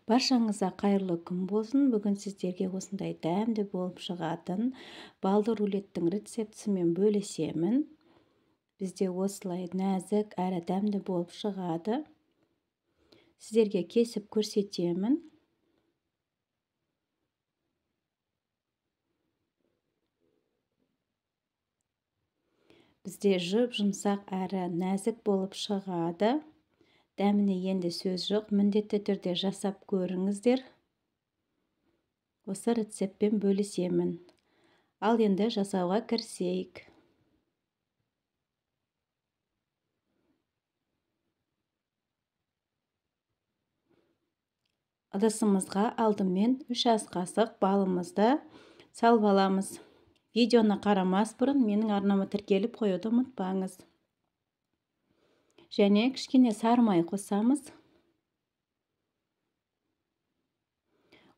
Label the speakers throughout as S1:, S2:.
S1: Баршаңызға қайырлы күн болсын. Бүгін сіздерге осындай дәмді болып шығатын балды рулеттің рецептісімен бөлісемін. Бізде осылай нәзік әрі дәмді болып шығады. Сіздерге кесіп көрсетемін. Бізде жұп-жұмсақ әрі нәзік болып шығады. Дәміне енді сөз жоқ, міндетті түрде жасап көріңіздер. Осы рецептпен бөлісемін. Ал енді жасауға кірісейік. Ыдысымызға алдымен 3 ас қасық балымызды салып аламыз. Видеоны қарамас бұрын менің арнама тіркеліп қоюды ұмытпаңыз. Және кішкене сары май қосамыз.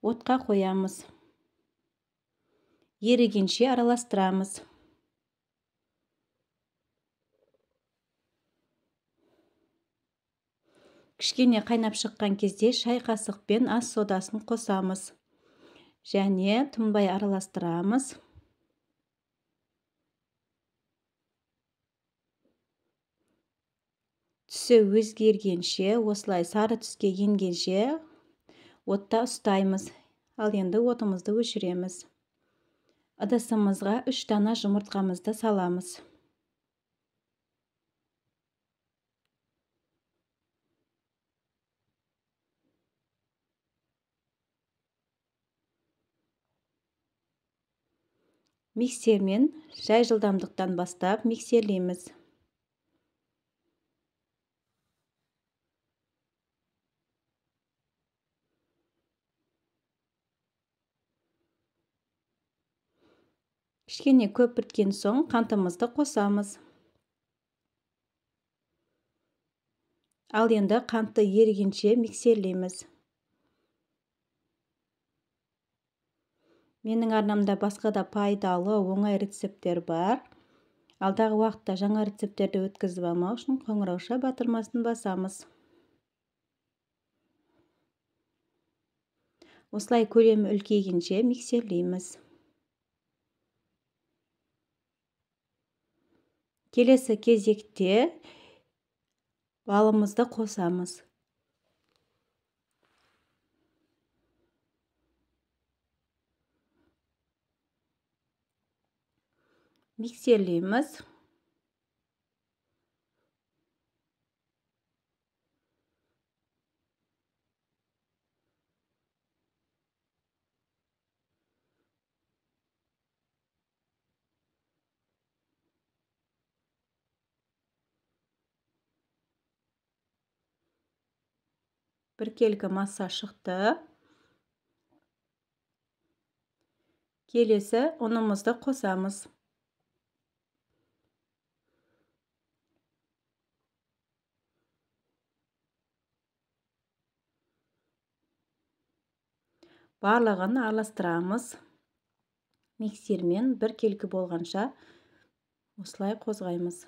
S1: Отқа қоямыз. Ерігенше араластырамыз. Кішкене қайнап шыққан кезде шай қасықпен ас содасын қосамыз. Және тынбай араластырамыз. Түсі өзгергенше, осылай сары түске енгенше отта ұстаймыз. Ал енді отымызды өшіреміз. Ыдысымызға 3 дана жұмыртқамызды саламыз. Миксермен жай жылдамдықтан бастап миксерлейміз. Кішкене көпірткен соң қантымызды қосамыз. Ал енді қантты ерігенше миксерлейміз. Менің арнамда басқа да пайдалы, оңай рецепттер бар. Алдағы уақытта жаңа рецепттерді өткізіп алмау үшін қоңырауша батырмасын басамыз. Осылай көлемі үлкейгенше миксерлейміз. Келесі кезекте балымызды қосамыз. Миксерлейміз. Біркелкі масса шықты. Келесі ұнымызды қосамыз. Барлығын араластырамыз. Миксермен біркелкі болғанша осылай қозғаймыз.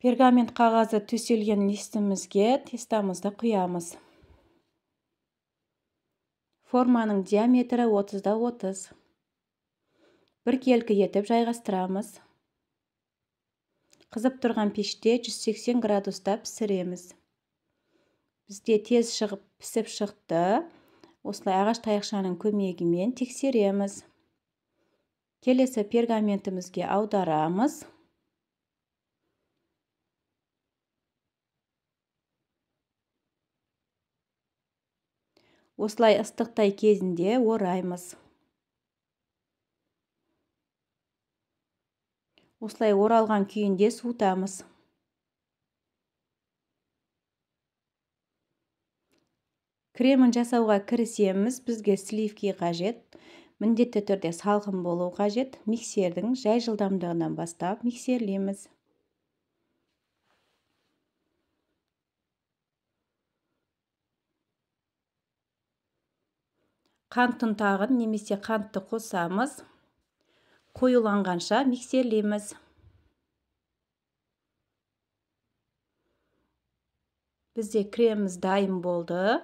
S1: Пергамент қағазы төселген листімізге тестамызды құямыз. Форманың диаметрі 30-30. Біркелкі етіп жайғастырамыз. Қызып тұрған пеште 180 градуста пісіреміз. Бізде тез шығып пісіп шықты. Осылай ағаш таяқшаның көмегімен тексереміз. Келесі пергаментімізге аударамыз. Осылай ыстықтай кезінде ораймыз. Осылай оралған күйінде суытамыз. Кремін жасауға кірісеміз. Бізге сливки қажет. Міндетті түрде салқын болу қажет. Миксердің жай жылдамдығынан бастап миксерлейміз. Қант ұнтағын немесе қантты қосамыз. Қоюланғанша миксерлейміз. Бізде креміміз дайын болды.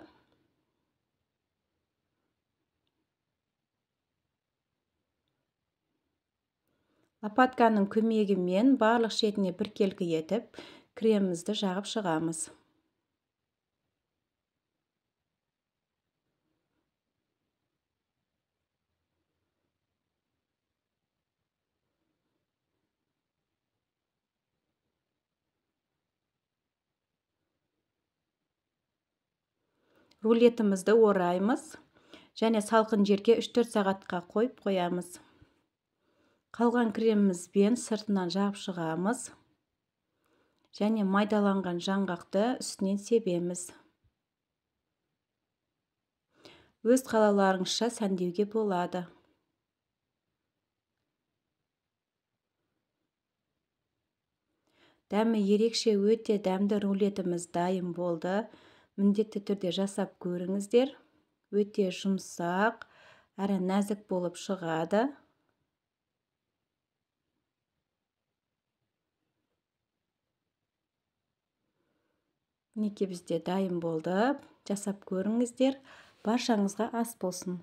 S1: Лопатканың көмегімен барлық шетіне біркелкі етіп кремімізді жағып шығамыз. Рулетімізді ораймыз және салқын жерге 3-4 сағатқа қойып қоямыз. Қалған кремімізбен сыртынан жағып шығамыз және майдаланған жаңғақты үстінен себеміз. Өз қалауларыңызша сәндеуге болады. Дәмі ерекше, өте дәмді рулетіміз дайын болды. Міндетті түрде жасап көріңіздер. Өте жұмсақ, әрі нәзік болып шығады. Мінекей бізде дайын болды. Жасап көріңіздер. Баршаңызға ас болсын.